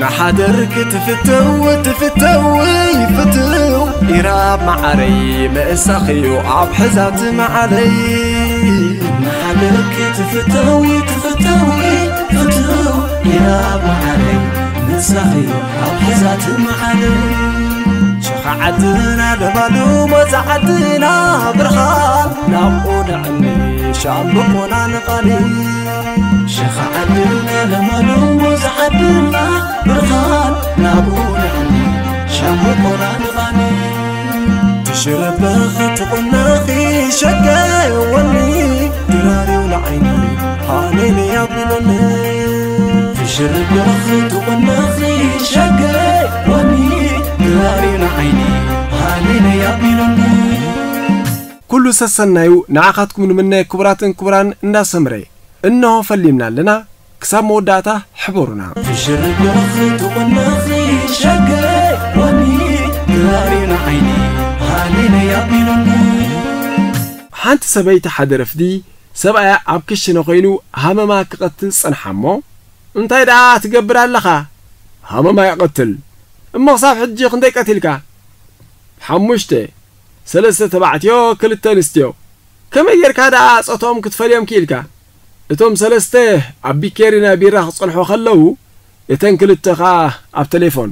ንሓደር ክትፍተው ትፍተው ፍትው ኢራብ መዓረይ ምእሳኽዩ ኣብ ሕዛት መዓለይ። ንሓደር ክትፍተው ትፍተው ፍትው ኢራብ መዓረይ ምእሳኽዩ ኣብ ሕዛት መዓለይ። ሸኻ ዓድና ለማሉ ሞዛ ዓድና ብርሃን ናብኡ ንዕኒ ሻምብቆና ንቓኒ። ሸኻ ዓድና ለማሉ ሞዛ ዓድና ብርሃን ናብኡ ንዕኒ ሻምብቆና ንቓኒ። ትሽረበኺ ትቑነኺ ሸገወኒ ድራርዩ ንዓይኒ ሃሌሉያ ቢለኒ። ትሽረበኺ ትቑነኺ ሸገወኒ ድራርዩ ንዓይኒ ሃሌሉያ ቢለኒ። ኩሉ ሰሰናዩ ንዓኻትኩም ንምነ ክቡራትን ክቡራን እንዳሰምረ እንሆ ፈሊምና ኣለና። ክሳብ መወዳእታ ሕበሩና። ትሽርበኺ ትቑነኺ ሸገወኒ ድራሪ ንዓይኒ ሃሌሉያ ቢሉኒ። ሓንቲ ሰበይቲ ሓደ ረፍዲ ሰብኣያ ኣብ ክሽነ ኮይኑ ሃመማ ክቐትል ጸንሓ እሞ፣ "እንታይ ደኣ ትገብር ኣለኻ?" "ሃመማ ይቐትል። እሞ ክሳብ ሕጂ ክንደይ ቀቲልካ?" "ሓሙሽተ፣ ሰለስተ ተባዕትዮ፣ ክልተ ኣንስትዮ። ከመይ ጌርካ ደኣ ጾትኦም ክትፈልዮም ክኢልካ?" እቶም ሰለስተ ኣብ ቢኬሪ ናይ ቢራ ክጸንሑ ከለዉ፣ እተን ክልተ ኸኣ ኣብ ቴሌፎን።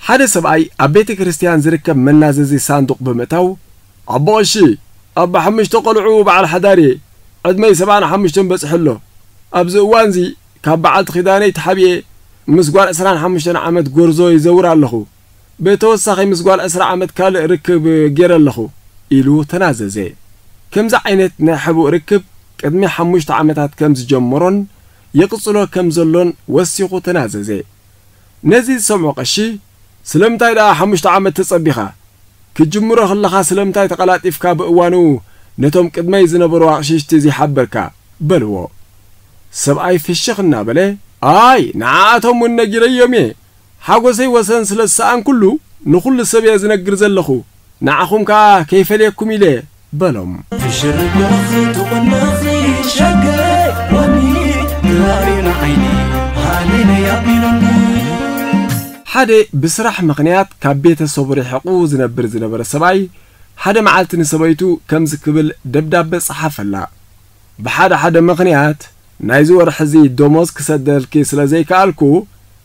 ሓደ ሰብኣይ ኣብ ቤተ ክርስቲያን ዝርከብ መናዘዚ ሳንዱቕ ብምእታው፣ "ኣቦ ቀሺ፣ ኣባ ሓሙሽተ ቆልዑ በዓል ሓዳር እየ። ዕድመይ ሰብዓን ሓሙሽተን በጺሑ ኣሎ። ኣብዚ እዋንዚ ካብ በዓልቲ ኪዳነይ ተሓቢኤ ምስ ጓል ዕስራን ሓሙሽተን ዓመት ጎርዞ ይዘውር ኣለኹ። ብተወሳኺ ምስ ጓል ዕስራ ዓመት ካልእ ርክብ ገይረ ኣለኹ" ኢሉ ተናዘዘ። ከምዚ ዓይነት ናይ ሕቡእ ርክብ ቅድሚ ሓሙሽተ ዓመታት ከም ዝጀመሮን ይቕጽሎ ከም ዘሎን ወሲኹ ተናዘዘ። ነዚ ዝሰምዖ ቀሺ፣ "ስለምንታይ ደኣ ሓሙሽተ ዓመት ተጸቢኻ? ክትጅምሮ ከለኻ ስለምንታይ ተቐላጢፍካ ብእዋኑ ነቶም ቅድመይ ዝነበሩ ኣቕሽሽቲ ዘይሓበርካ?" በልዎ። ሰብኣይ ፍሽኽ እናበለ፣ "ኣይ፣ ንዓኣቶም እውን ነጊረዮም እየ። ሓጎሰይ ወሰን ስለ ዝሰኣንኩሉ ንኹሉ ሰብ እየ ዝነግር ዘለኹ። ንዓኹም ከኣ ከይፈልየኩም ኢለ" በሎም። ትሽርበኺ ትቑነኺ ሸገወኒ ድራሪ ንዓይኒ ሃሌሉያ ቢሉኒ። ሓደ ብስራሕ ምኽንያት ካብ ቤተሰቡ ርሒቑ ዝነብር ዝነበረ ሰብኣይ፣ ሓደ መዓልቲ ንሰበይቱ ከምዚ ክብል ደብዳበ ጸሓፈላ። "ብሓደ ሓደ ምኽንያት ናይዚ ወርሒ እዚ ደሞዝ ክሰደልኪ ስለ ዘይከኣልኩ፣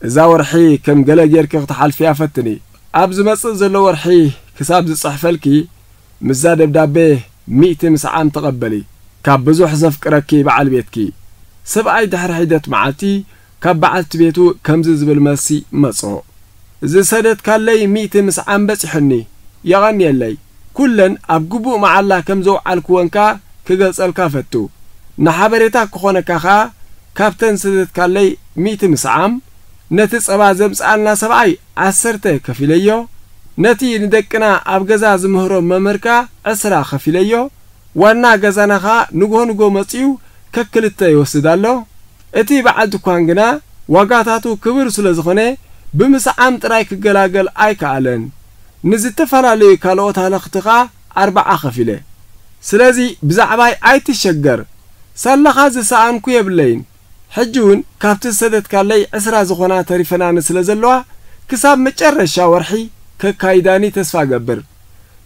እዛ ወርሒ ከም ገለ ጌርኪ ክትሓልፍያ ፈትኒ። ኣብ ዝመጽእ ዘሎ ወርሒ ክሳብ ዝጽሕፈልኪ፣ ምስዛ ደብዳቤ ሚእቲ ምስዓም ተቐበሊ። ካብ ብዙሕ ዘፍቅረኪ በዓል ቤትኪ።" ሰብኣይ ድሕሪ ሒደት መዓልቲ ካብ በዓልቲ ቤቱ ከምዚ ዝብል መልሲ መጾ። "ዝሰደድካለይ ሚእቲ ምስዓም በጺሑኒ፣ የቐንየለይ። ኩለን ኣብ ግቡእ መዓላ ከም ዘውዓልክወን ከኣ ክገልጸልካ ፈቱ። ንሓበሬታ ክኾነካ ከኣ፣ ካብተን ዝሰደድካለይ ሚእቲ ምስዓም፣ ነቲ ጸባ ዘምጽኣልና ሰብኣይ ዓሰርተ ከፊለዮ፣ ነቲ ንደቅና ኣብ ገዛ ዝምህሮ መምህር ከኣ ዕስራ ከፊለዮ፣ ዋና ገዛና ኸኣ ንግሆ ንግሆ መጺኡ ከክልተ ይወስድ ኣሎ። እቲ በዓል ድኳን ግና ዋጋታቱ ክብር ስለ ዝኾነ፣ ብምስዓም ጥራይ ክገላገል ኣይከኣለን። ንዝተፈላለዩ ካልኦት ሃለኽቲ ኸኣ ኣርብዓ ከፊለ። ስለዚ ብዛዕባይ ኣይትሸገር። ሳላኻ ዝሰኣንኩ የብለይን። ሕጂ እውን ካብቲ ዝሰደድካለይ ዕስራ ዝኾና ተሪፈናኒ ስለ ዘለዋ፣ ክሳብ መጨረሻ ወርሒ ከካይዳኒ ተስፋ እገብር።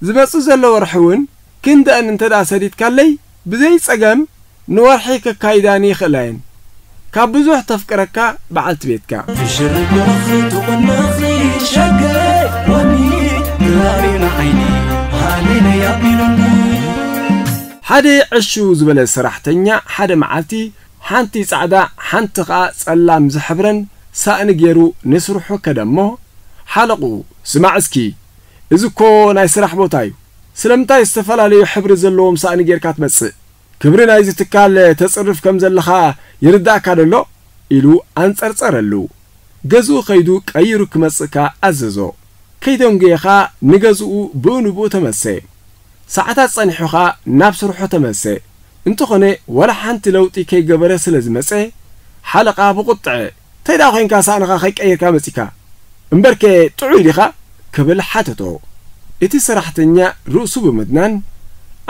ዝመጽእ ዘሎ ወርሒ እውን ክንደአን እንተ ደኣ ሰዲድካለይ፣ ብዘይ ጸገም ንወርሒ ከካይዳኒ ይኽእላ እየን። ካብ ብዙሕ ተፍቅረካ በዓልቲ ቤትካ። ትሽርበኺ ትቑነኺ ሸገወኒ ድራሪ ንዓይኒ ሃሌሉያ ቢሉኒ። ሓደ ዕሹ ዝበለ ሰራሕተኛ ሓደ መዓልቲ ሓንቲ ጻዕዳ ሓንቲ ኸኣ ጸላም ዝሕብረን ሳእኒ ገይሩ ንስርሑ ከደ እሞ፣ ሓለቕኡ፣ "ስማዕ እስኪ፣ እዚ እኮ ናይ ስራሕ ቦታ እዩ። ስለምንታይ ዝተፈላለዩ ሕብሪ ዘለዎም ሳእኒ ጌርካ ትመጽእ? ክብሪ ናይዚ ትካል ተጽርፍ ከም ዘለኻ ይርዳእካ ደሎ?" ኢሉ ኣንጸርጸረሉ። ገዝኡ ከይዱ ቀይሩ ክመጽእ ከኣ ኣዘዞ። ከይደንጎየ ኸኣ ንገዝኡ ብኡ ንብኡ ተመሰ። ሰዓታት ጸኒሑ ኸኣ ናብ ስርሑ ተመሰ። እንተኾነ፣ ዋላ ሓንቲ ለውጢ ከይገበረ ስለ ዝመጸ፣ ሓለቓ ብቑጥዐ፣ "እንታይ ደኣ ኾይንካ ሳእንኻ ከይቀየርካ መጺካ? እምበርከ ጥዑይ ዲኻ?" ክብል ሓተቶ። እቲ ሰራሕተኛ ርእሱ ብምድናን፣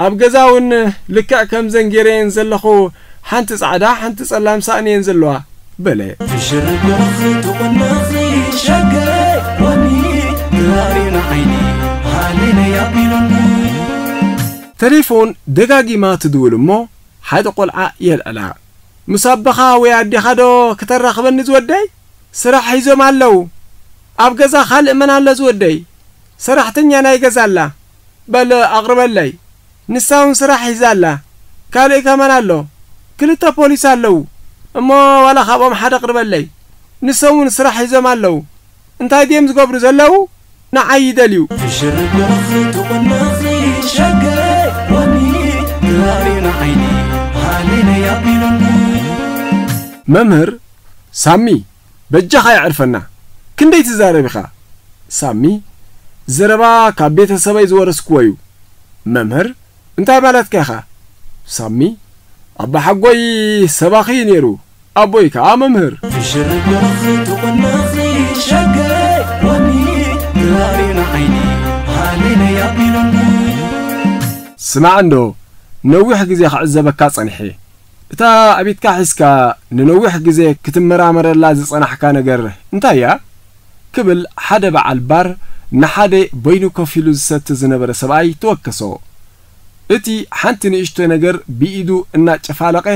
"ኣብ ገዛ እውን ልክዕ ከምዘን ጌረየን ዘለኹ ሓንቲ ጻዕዳ፣ ሓንቲ ጸላም ሳእኒ እየን ዘለዋ፣ በለ። ትሽርብኽ ትቑንኺ ሸገ ወኒ ትራሪና ዓይኒ ሃሌሉያ ቢሉኒ። ተሌፎን ደጋጊማ ትድውል እሞ ሓደ ቆልዓ የልዕላ። ምስ ኣቦኻ ወይ ኣዴኻ ዶ ክተራኽበኒ ዝወደይ? ስራሕ ሒዞም ኣለዉ። ኣብ ገዛ ካልእ መን ኣሎ ዝወደይ? ሰራሕተኛ ናይ ገዛ ኣላ። በል ኣቕርበለይ። ንሳ እውን ስራሕ ሒዛ ኣላ። ካልእ ከ መን ኣሎ? ክልተ ፖሊስ ኣለዉ። እሞ ዋላ ካብኦም ሓደ ኣቕርበለይ። ንሶም እውን ስራሕ ሒዞም ኣለዉ። እንታይ ድዮም ዝገብሩ ዘለዉ? ንዓይ ይደልዩ። ትሽርብኽ ትቑንኺ ሸገ ወኒ ትራሪና ዓይኒ ሃሌሉያ ቢሉኒ። መምህር ሳሚ፣ በጃኻ የዕርፈና። ክንደይ ትዛረብ ኢኻ? ሳሚ፣ ዘረባ ካብ ቤተሰበይ ዝወረስክዎ እዩ። መምህር፣ እንታይ ማለትካ ኢኻ? ሳሚ፣ ኣባሓጎይ ሰባኺ እዩ ነይሩ፣ ኣቦይ ከኣ መምህር። ትሽርብኽ ትቑንኺ ሸገ ወኒ ትራሪና ዓይኒ ሃሌሉያ ቢሉኒ። ስማዕ እንዶ፣ ነዊሕ ግዜ ክዕዘበካ ጸኒሐ። እታ ኣብ ኢድካ ሒዝካ ንነዊሕ ግዜ ክትመራመረላ ዝጸናሕካ ነገር እንታይ እያ? ክብል ሓደ በዓል ባር ንሓደ በይኑ ኮፍ ኢሉ ዝሰቲ ዝነበረ ሰብኣይ ተወከሶ። እቲ ሓንቲ ንእሽቶ ነገር ብኢዱ እናጨፋለቐ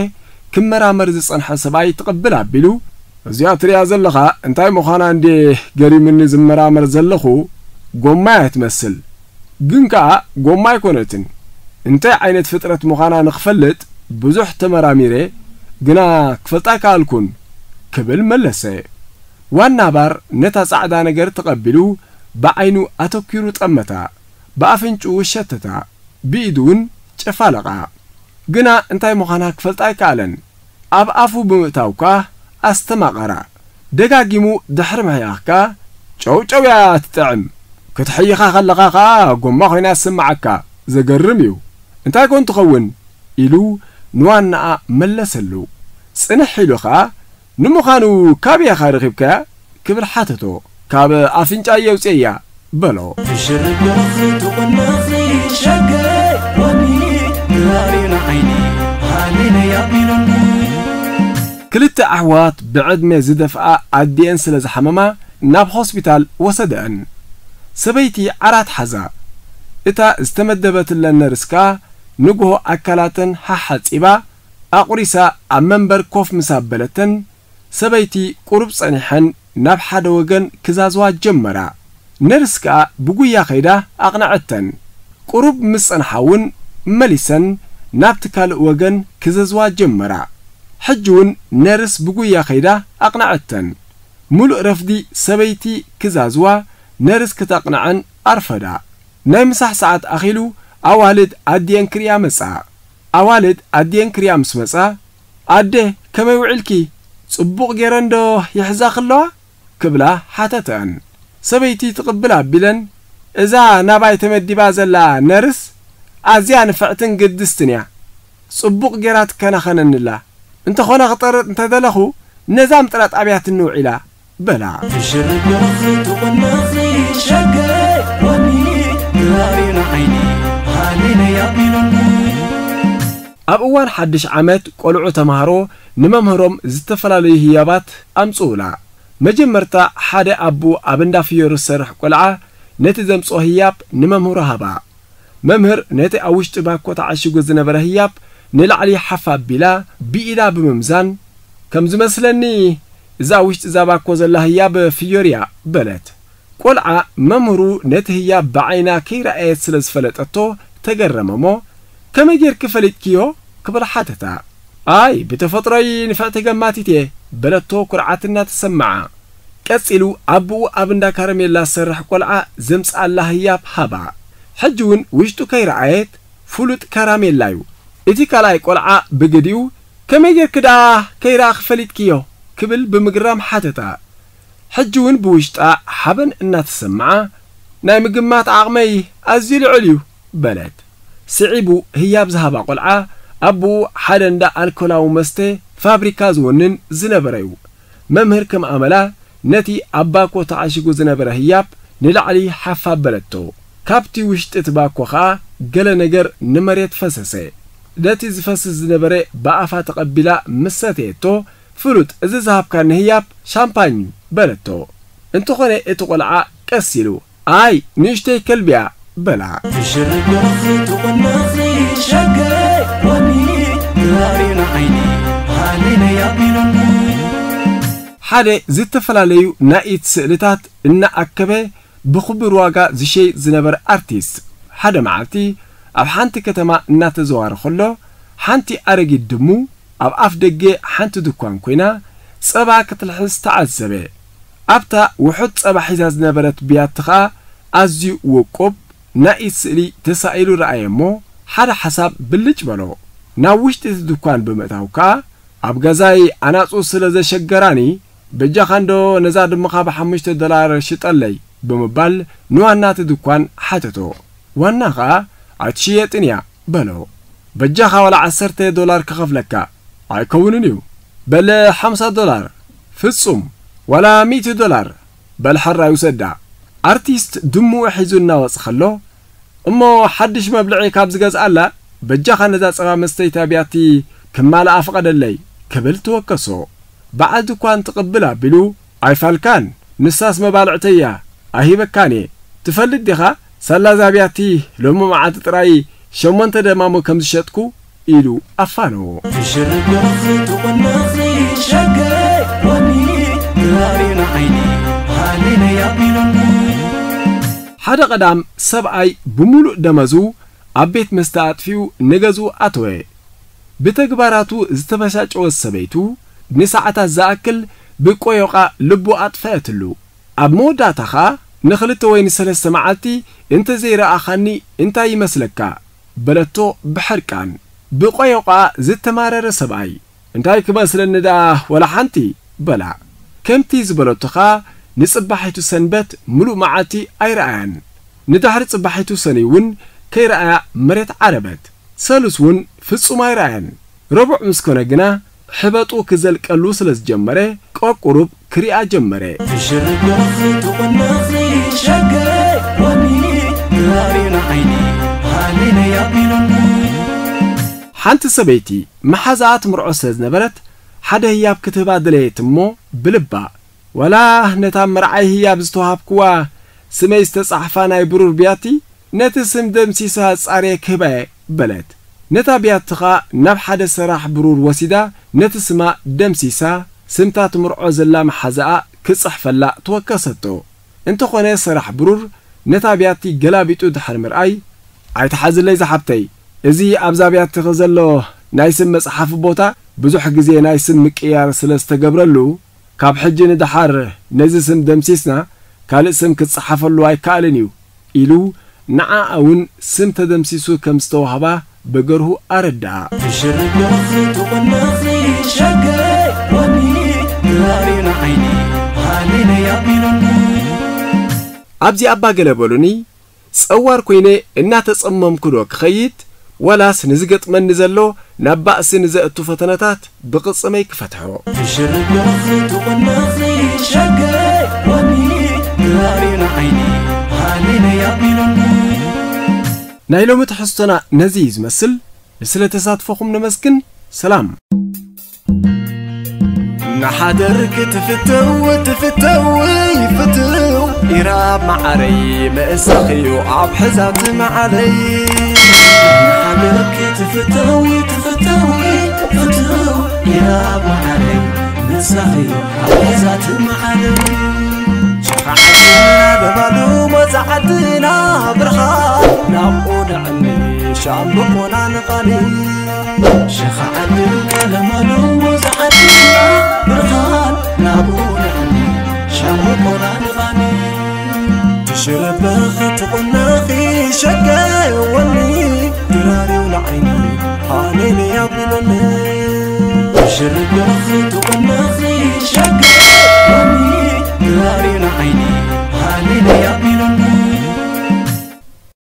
ክመራመር ዝጸንሐ ሰብኣይ ትቕብል ኣቢሉ፣ "እዚኣ ትሪኣ ዘለኻ እንታይ ምዃና እንዴ ገሪምኒ ዝመራመር ዘለኹ፣ ጎማ እያ ትመስል። ግን ከኣ ጎማ ኣይኮነትን። እንታይ ዓይነት ፍጥረት ምዃና ንኽፈልጥ ብዙሕ ተመራሚረ፣ ግና ክፈልጣ ኣይከኣልኩን" ክብል መለሰ። ዋና ባር ነታ ጻዕዳ ነገር ተቐቢሉ ብዓይኑ ኣተኲሩ ጠመታ፣ ብኣፍንጭኡ ሸተታ፣ ብኢዱ እውን ጨፋለቓ። ግና እንታይ ምዃና ክፈልጣ ኣይከኣለን። ኣብ ኣፉ ብምእታው ከኣ ኣስተማቐራ። ደጋጊሙ ድሕሪ ምሕያኽ ከኣ ጨውጨው እያ ትጥዕም። ክትሕይኻ ከለኻ ከኣ ጎማ ኮይና ትስምዓካ። ዘገርም እዩ። እንታይ ኮን ትኸውን? ኢሉ ንዋናኣ መለሰሉ። ጽንሕ ኢሉ ከኣ ንምዃኑ ካበይ ኢኻ ረኺብካያ? ክብል ሓተቶ። ካብ ኣፍንጫይ የውፅእያ በሎ። ትሽርብኽ ትቑንኺ ሸገ ወኒ ትራሪና ዓይኒ ሃሌሉያ ቢሉኒ። ክልተ ኣሕዋት ብዕድመ ዝደፍኣ ኣዲኤን ስለ ዝሓመማ ናብ ሆስፒታል ወሰደአን። ሰበይቲ ዓራት ሓዛ። እታ ዝተመደበትለን ነርስ ከኣ ንግሆ ኣካላተን ሓሓጺባ ኣቑሪሳ ኣብ መንበር ኮፍ ምስ ኣበለተን ሰበይቲ ቁሩብ ጸኒሐን ናብ ሓደ ወገን ክዛዝዋ ጀመራ። ነርስ ከኣ ብጉያ ከይዳ ኣቕነዐተን። ቁሩብ ምስ ጸንሓ እውን መሊሰን ናብቲ ካልእ ወገን ክዘዝዋ ጀመራ። ሕጂ እውን ነርስ ብጉያ ከይዳ ኣቕነዐተን። ምሉእ ረፍዲ ሰበይቲ ክዛዝዋ ነርስ ክተቕንዐን ኣርፈዳ። ናይ ምሳሕ ሰዓት ኣኺሉ ኣዋልድ ኣዲኤን ክሪኣ መጻ። ኣዋልድ ኣዲኤን ክሪኣ ምስ መጻ፣ "ኣደ፣ ከመይ ውዒልኪ? ጽቡቕ ገይረን ዶ ይሕዛኺ ኣለዋ?" ክብላ ሓተተአን። ሰበይቲ ትቕብል ኣቢለን፣ "እዛ ናባይ ተመዲባ ዘላ ነርስ ኣዝያ ንፍዕትን ግድስትን እያ። ጽቡቕ ገይራ ትከናኸነኒ ኣላ። እንተኾነ ክጠርጥ እንተደለኹ ነዛ ምጥራጥ ኣብያትኒ ውዒላ" በላ። ትሽርብኽ ትቑንኺ ሸገ ወኒ ትራሪና ዓይኒ ሃሌሉያ ቢሉኒ። ኣብ እዋን ሓድሽ ዓመት ቆልዑ ተማሃሮ ንመምህሮም ዝተፈላለዩ ህያባት ኣምጽኡላ። መጀመርታ ሓደ ኣቦ ኣብ እንዳ ፍዮሪ ዝሰርሕ ቆልዓ ነቲ ዘምጽኦ ህያብ ንመምህሩ ሃባ። መምህር ነቲ ኣብ ውሽጢ ባኮ ተዓሺጉ ዝነበረ ህያብ ንላዕሊ ሓፍ ኣቢላ ብኢዳ ብምምዛን፣ "ከም ዝመስለኒ እዛ ኣብ ውሽጢ እዛ ባኮ ዘላ ህያብ ፍዮሪ እያ" በለት። ቆልዓ መምህሩ ነቲ ህያብ ብዓይና ከይረኣየት ስለ ዝፈለጠቶ ተገረመ እሞ፣ "ከመይ ጌርኪ ፈሊጥክዮ?" ክብል ሓተታ። "ኣይ፣ ብተፈጥሮይ ንፍዕቲ ገማቲት እየ" በለቶ ኩርዓት እናተሰምዓ። ቀጺሉ ኣቦኡ ኣብ እንዳ ካራሜላ ዝሰርሕ ቆልዓ ዘምጽኣላ ህያብ ሃባ። ሕጂ እውን ውሽጡ ከይረኣየት ፍሉጥ ካራሜላ እዩ። እቲ ካልኣይ ቆልዓ ብግዲኡ፣ "ከመይ ጌርኪ ደኣ ከይረኣኺ ፈሊጥክዮ?" ክብል ብምግራም ሓተታ። ሕጂ እውን ብውሽጣ ሓበን እናተሰምዓ፣ "ናይ ምግማት ዓቕመይ ኣዝዩ ልዑል እዩ" በለት። ስዒቡ ህያብ ዝሃባ ቆልዓ ኣቦኡ ሓደ እንዳ ኣልኮላዊ መስተ ፋብሪካ ዝወንን ዝነበረ እዩ። መምህር ከም ኣመላ ነቲ ኣብ ባኮ ተዓሺጉ ዝነበረ ህያብ ንላዕሊ ሓፍ ኣበለቶ። ካብቲ ውሽጢ እቲ ባኮ ኸኣ ገለ ነገር ንመሬት ፈሰሰ። ነቲ ዝፈስስ ዝነበረ ብኣፋ ተቐቢላ ምስ ሰተየቶ፣ "ፍሉጥ፣ እዚ ዝሃብካኒ ህያብ ሻምፓኝ እዩ" በለቶ። እንተኾነ እቲ ቆልዓ ቀስ ኢሉ፣ "ኣይ፣ ንእሽተይ ከልቢ እያ" በላ። ትሽርብኽ ትቑንኺ ሸገ ወኒ፣ ትራሪ ንዓይኒ ሃሌሉያ ቢሉኒ። ሓደ ዝተፈላለዩ ናይ ኢድ ስእልታት እናኣከበ ብኽቡር ዋጋ ዝሸይጥ ዝነበረ ኣርቲስት፣ ሓደ መዓልቲ ኣብ ሓንቲ ከተማ እናተዘዋወረ ከሎ፣ ሓንቲ ኣረጊት ድሙ ኣብ ኣፍ ደገ ሓንቲ ድኳን ኮይና ጸባ ክትልሕስ ተዓዘበ። ኣብታ ውሑድ ጸባ ሒዛ ዝነበረት ብያቲ ኸኣ ኣዝዩ ውቁብ ናይ ኢድ ስእሊ ተሳኢሉ ረኣየ እሞ፣ ሓደ ሓሳብ ብልጭ በሎ። ናብ ውሽጢ እቲ ድኳን ብምእታው ከኣ፣ "ኣብ ገዛይ ኣናጹ ስለ ዘሸገራኒ፣ በጃኻ እንዶ ነዛ ድሙኻ ብሓሙሽተ ዶላር ሽጠለይ" ብምባል ንዋና እቲ ድኳን ሓተቶ። ዋና ኸኣ፣ "ኣይትሽየጥን እያ" በሎ። "በጃኻ ዋላ ዓሰርተ ዶላር ክኸፍለካ" "ኣይከውንን እዩ" "በል ሓምሳ ዶላር" "ፍጹም" "ዋላ ሚእቲ ዶላር" "በል ሕራይ ውሰዳ" ኣርቲስት ድሙኡ ሒዙ እናወጽ ከሎ፣ "እሞ ሓድሽ መብልዒ ካብ ዝገዝኣላ፣ በጃኻ ነዛ ጸባ መስተይታ ብያቲ ክማልኣ ፍቐደለይ" ክብል ተወከሶ። በዓል ድኳን ትቕብል ኣቢሉ፣ "ኣይፋልካን፣ ንሳስ መባልዕተይ እያ፣ ኣይሂበካን እየ። ትፈልጥ ዲኻ፣ ሳላ እዛ ብያቲ ሎሚ መዓልቲ ጥራይ ሸሞንተ ደማሙ ከም ዝሸጥኩ?" ኢሉ ኣፋነዎ። ትሽርብኽ ትቑንኺ ሸገ ወኒ፣ ትራሪ ንዓይኒ ሃሌሉያ ቢሉኒ። ሓደ ቀዳም ሰብኣይ ብምሉእ ደመዙ ኣብ ቤት መስተ ኣጥፊኡ ንገዝኡ ኣተወ። ብተግባራቱ ዝተበሳጨወት ሰበይቱ ንሰዓታት ዝኣክል ብቆዮቓ ልቡ ኣጥፈአትሉ። ኣብ መወዳእታ ኸኣ፣ "ንኽልተ ወይ ንሰለስተ መዓልቲ እንተ ዘይረኣኻኒ እንታይ ይመስለካ?" በለቶ ብሕርቃን። ብቆዮቓ ዝተማረረ ሰብኣይ፣ "እንታይ ክመስለኒ ደኣ ወላ ሓንቲ?" በላ። ከምቲ ዝበለቶ ኸኣ ንጽባሒቱ ሰንበት ምሉእ መዓልቲ ኣይረኣያን። ንድሕሪ ጽባሒቱ ሰኑይ እውን ከይረኣያ መሬት ዓረበት። ሰሉስ እውን ፍጹም ኣይረኣያን። ረቡዕ ምስ ኮነ ግና ሕበጡ ክዘልቀሉ ስለ ዝጀመረ፣ ቀቁሩብ ክሪኣ ጀመረ። ትሽርብኽ ትቑንኺ ሸገ ወኒ፣ ትራሪ ንዓይኒ ሃሌሉያ ቢሉኒ። ሓንቲ ሰበይቲ መሓዛኣ ትምርዖ ስለ ዝነበረት፣ ሓደ ህያብ ክትህባ ደለየት እሞ፣ ብልባ፣ "ዋላ ነታ መርዓይ ህያብ ዝተዋሃብክዋ፣ ስመይ ዝተጻሕፋ ናይ ብሩር ብያቲ፣ ነቲ ስም ደምሲሳ ጻርየ ክህባየ" በለት። ነታ ብያቲ ኸኣ ናብ ሓደ ሰራሕ ብሩር ወሲዳ፣ ነቲ ስማ ደምሲሳ፣ ስምታ ትምርዖ ዘላ መሓዛኣ ክጽሕፈላ ተወከሰቶ። እንተኾነ ሰራሕ ብሩር ነታ ብያቲ ገላቢጡ ድሕሪ ምርኣይ፣ "ኣይትሓዝለይ ዝሓብተይ፣ እዚ ኣብዛ ብያትኺ ዘሎ ናይ ስም መጽሓፊ ቦታ ብዙሕ ግዜ ናይ ስም ምቅይያር ስለ ዝተገብረሉ፣ ካብ ሕጂ ንደሓር ነዚ ስም ደምሲስና ካልእ ስም ክጸሓፈሉ ኣይከኣልን እዩ" ኢሉ፣ ንዓኣ እውን ስም ተደምሲሱ ከም ዝተዋህባ ብገርሁ ኣረድኣ። ትሽርብኽ ትቑንኺ ሸገ ወኒ፣ ትራሪ ንዓይኒ ሃሌሉያ ቢሉኒ። ኣብዚ ኣባ ገለ በሉኒ፣ ጸዋር ኮይነ እናተጸመምኩ ዶ ክኸይድ፣ ወላስ ንዝገጥመኒ ዘሎ ናብ ባእሲ ንዘእቱ ፈተነታት ብቕጽመይ ክፈትሖ? ትሽርብኽ ትቑንኺ ሸገ ወኒ፣ ትራሪ ንዓይኒ ሃሌሉያ ቢሉኒ። ናይ ሎሚ ትሕዝቶና ነዚ እዩ ዝመስል። ንስለ ተሳትፎኹም ነመስግን። ሰላም። እናሓደርክ ትፍተው ትፍተው ፍትው ኢራብ መዓረይ ምእሳኽዩ ኣብ ሕዛት መዓለይ። እናሓደርክ ትፍተው ትፍተው ፍትው ኢራብ መዓረይ ምእሳኽዩ ኣብ ሕዛት መዓለይ። ሸኻ ዓድና ለባሉ መዛዓድና ብርኻ ናብኡ ንዕኒ ሻምብቆና ንቓኒ። ሸኻ ዓድና ለባሉ መዛዓድና ብርኻን ናብኡ ንዕኒ ሻምብቆና ንቓኒ። ትሽረበኽ ትቑነኺ ሸገወኒ ድራሪው ንዓይኒ ሃሌሉያ ቢሎኒ። ትሽረበኽ ትቑነኺ ሸገወኒ ድራሪው ንዓይኒ ሃሌሉያ ቢሎኒ።